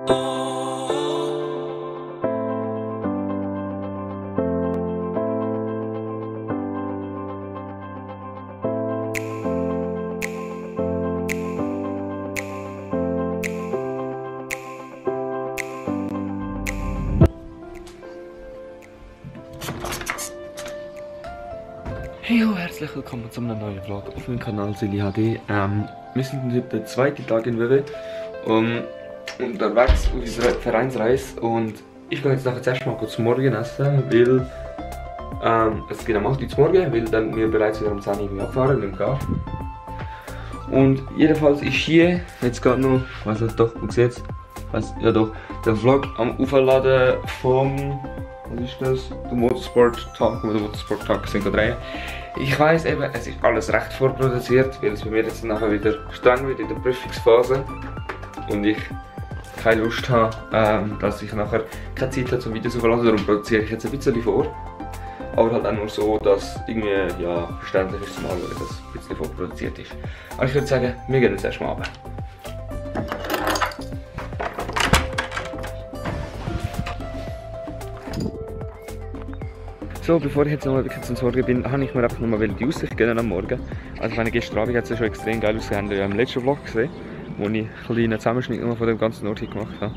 Heyo, herzlich willkommen zu einem neuen Vlog auf meinem Kanal Silly HD. Wir sind heute der zweite Tag in WW unterwegs auf unserer Vereinsreise und ich gehe jetzt nachher zuerst mal kurz Morgen essen, weil es geht am 8 Uhr zum Morgen, weil dann wir bereits wieder um 10 Uhr abfahren mit dem Car. Und jedenfalls ist hier jetzt gerade noch, was ist doch, man sieht es, ja doch, der Vlog am Aufladen vom, was ist das? Der Motorsport-Tag, wo der Motorsport-Tag sind drehen. Ich weiss eben, es ist alles recht vorproduziert, weil es bei mir jetzt nachher wieder streng wird in der Prüfungsphase und ich keine Lust habe, dass ich nachher keine Zeit habe zum Videos aufladen, darum produziere ich jetzt ein bisschen vor. Aber halt auch nur so, dass irgendwie ja, verständlich ist zum Anschauen, dass es ein bisschen vorproduziert ist. Aber ich würde sagen, wir gehen jetzt erstmal runter. So, bevor ich jetzt noch wirklich zum Sorgen bin, habe ich mir einfach nochmal die Aussicht gönnen am Morgen. Also meine gestern Abend hat es ja schon extrem geil ausgesehen, ja im letzten Vlog gesehen, wo ich einen kleinen Zusammenschnitt noch von dem ganzen Ort hier gemacht habe.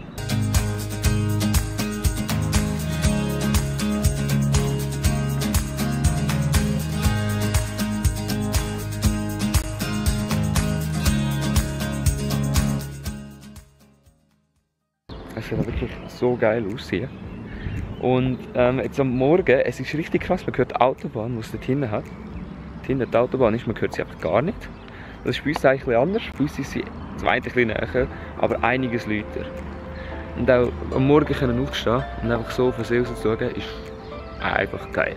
Es sieht wirklich so geil aus hier. Und jetzt am Morgen, es ist richtig krass, man hört die Autobahn, die es dort hinten hat. Hinten die Autobahn ist, man hört sie einfach gar nicht. Das ist bei uns eigentlich etwas anders, bei uns ist sie zwar ein bisschen näher, aber einiges lauter. Und auch am Morgen können aufstehen und einfach so auf den See rauszuschauen, ist einfach geil.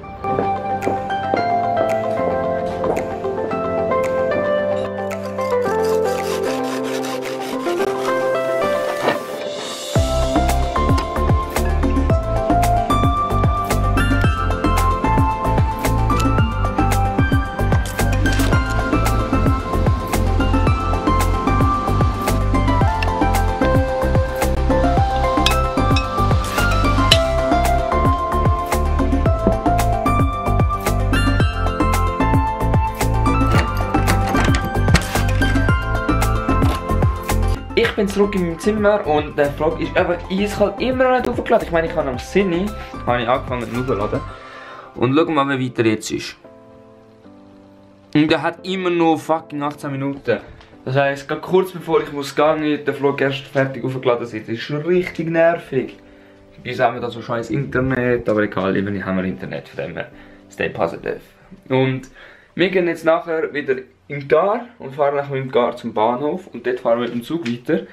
Ich bin zurück in meinem Zimmer und der Vlog ist einfach eiskalt immer noch nicht aufgeladen. Ich meine, ich habe am Sinne angefangen aufzuladen. Und schau mal, wie weiter jetzt ist. Und der hat immer noch fucking 18 Minuten. Das heisst, gerade kurz bevor ich muss gehen, der Vlog erst fertig aufgeladen ist. Das ist schon richtig nervig. Bei uns haben wir da so scheiß Internet, aber egal, immerhin haben wir Internet, von dem her stay positive. Und wir gehen jetzt nachher wieder im Gar und fahren nach mit dem Gar zum Bahnhof und dort fahren wir mit dem Zug weiter.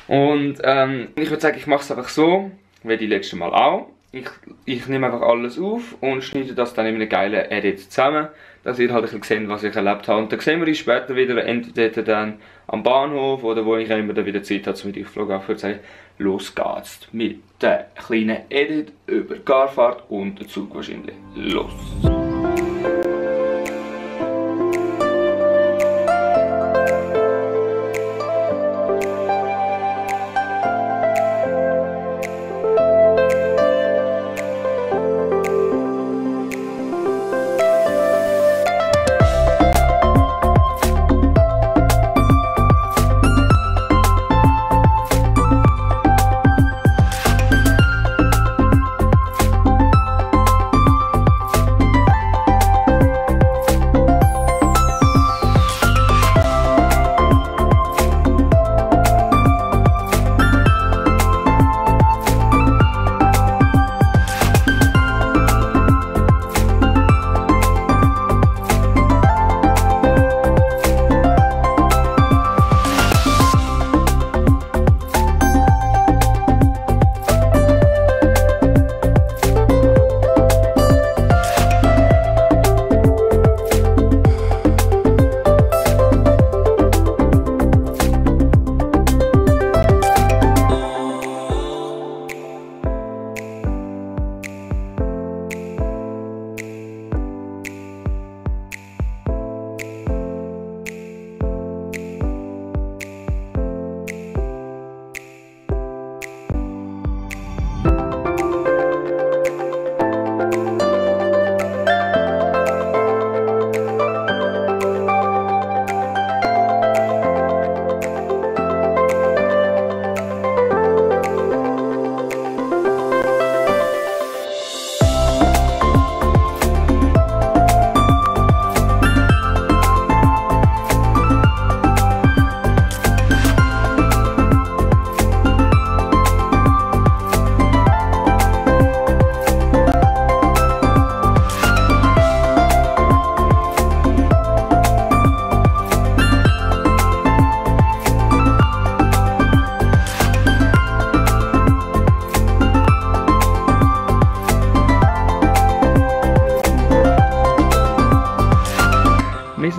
Und ich würde sagen, ich mache es einfach so, wie die letzte Mal auch. Ich nehme einfach alles auf und schneide das dann in einem geilen Edit zusammen, dass ihr halt ein bisschen seht, was ich erlebt habe. Und dann sehen wir uns später wieder, entweder dann am Bahnhof oder wo ich immer dann wieder Zeit habe, um mit euch Vlog aufzunehmen. Los geht's mit der kleinen Edit über Garfahrt und den Zug wahrscheinlich. Los!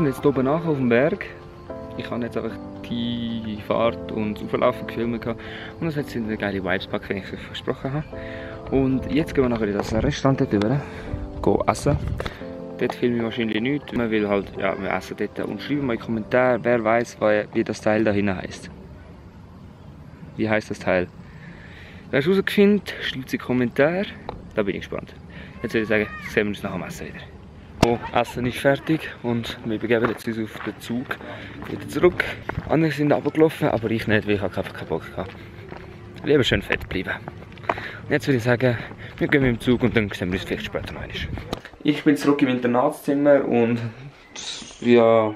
wir jetzt hier oben nach auf dem Berg. Ich habe jetzt einfach die Fahrt und das Auflaufen gefilmt und das hat eine geile Vibes gepackt, wie ich es versprochen habe. Und jetzt gehen wir nachher in das Restaurant dort rüber, gehen essen. Dort filme ich wahrscheinlich nichts, man will halt, ja, wir essen dort und schreiben mal in die Kommentare, wer weiß, wie das Teil da hinten heisst. Wie heisst das Teil? Wer es herausfindet, schreibt es in die Kommentare, da bin ich gespannt. Jetzt würde ich sagen, sehen wir uns nach dem Essen wieder. Oh, Essen ist fertig und wir begeben jetzt uns auf den Zug wieder zurück. Andere sind runtergelaufen, aber ich nicht, weil ich einfach keinen Bock hatte. Lieber schön fett bleiben. Und jetzt würde ich sagen, wir gehen mit dem Zug und dann sehen wir uns vielleicht später noch einmal. Ich bin zurück im Internatszimmer und ja,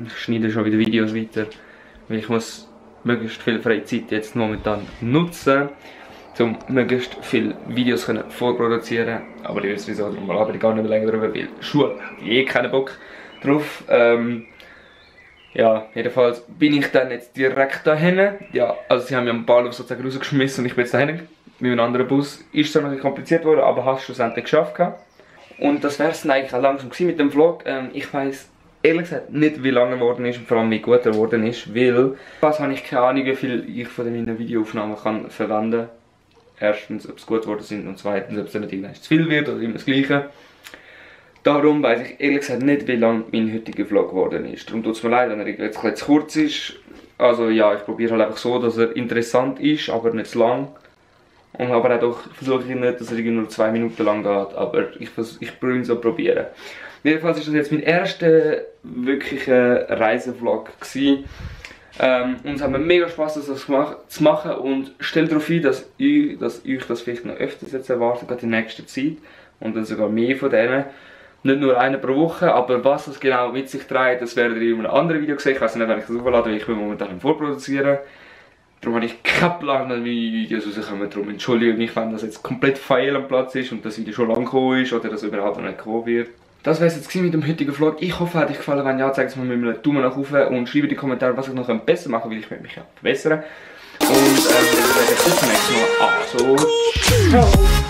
ich schneide schon wieder Videos weiter, weil ich muss möglichst viel freie Zeit jetzt momentan nutzen, um möglichst viele Videos vorproduzieren. Aber ich weiß wieso, darum arbeite ich gar nicht mehr länger darüber, weil Schule habe ich keinen Bock drauf. Ja, jedenfalls bin ich dann jetzt direkt dahin. Ja, also sie haben mich am Bahnhof sozusagen rausgeschmissen und ich bin jetzt dahin mit einem anderen Bus. Ist zwar noch nicht kompliziert worden, aber hast du schlussendlich geschafft. Und das wäre es dann eigentlich auch langsam mit dem Vlog. Ich weiss ehrlich gesagt nicht, wie lange er geworden ist und vor allem wie gut er geworden ist, weil was habe ich keine Ahnung, wie viel ich von meinen Videoaufnahmen kann verwenden. Erstens, ob es gut geworden sind und zweitens, ob es dann nicht zu viel wird oder immer das Gleiche. Darum weiss ich ehrlich gesagt nicht, wie lang mein heutiger Vlog geworden ist. Darum tut es mir leid, wenn er jetzt zu kurz ist. Also ja, ich probiere halt einfach so, dass er interessant ist, aber nicht zu lang. Und aber auch doch versuche ich nicht, dass er nur 2 Minuten lang geht, aber ich probiere ihn so probieren. Jedenfalls ist das jetzt mein erster wirklicher Reisevlog gewesen. Und es hat mir mega Spaß, das zu machen und stellt darauf ein, dass euch das vielleicht noch öfters jetzt erwartet, gerade in nächster Zeit und dann sogar mehr von denen. Nicht nur eine pro Woche, aber was das genau mit sich trägt, das werdet ihr in einem anderen Video sehen. Ich weiß nicht, wenn ich das auflade, weil ich bin momentan am Vorproduzieren. Darum habe ich keinen Plan, wie Videos rauskommen. Darum entschuldige mich, wenn das jetzt komplett fehl am Platz ist und das Video schon lang gekommen ist oder das überhaupt noch nicht gekommen wird. Das wäre es jetzt mit dem heutigen Vlog. Ich hoffe, es hat euch gefallen. Wenn ja, zeigt es mir mit einem Daumen nach oben und schreibt in die Kommentare, was ich noch besser machen kann, weil ich möchte mich ja verbessern. Und dann sehen wir uns beim nächsten Mal. Also, ciao!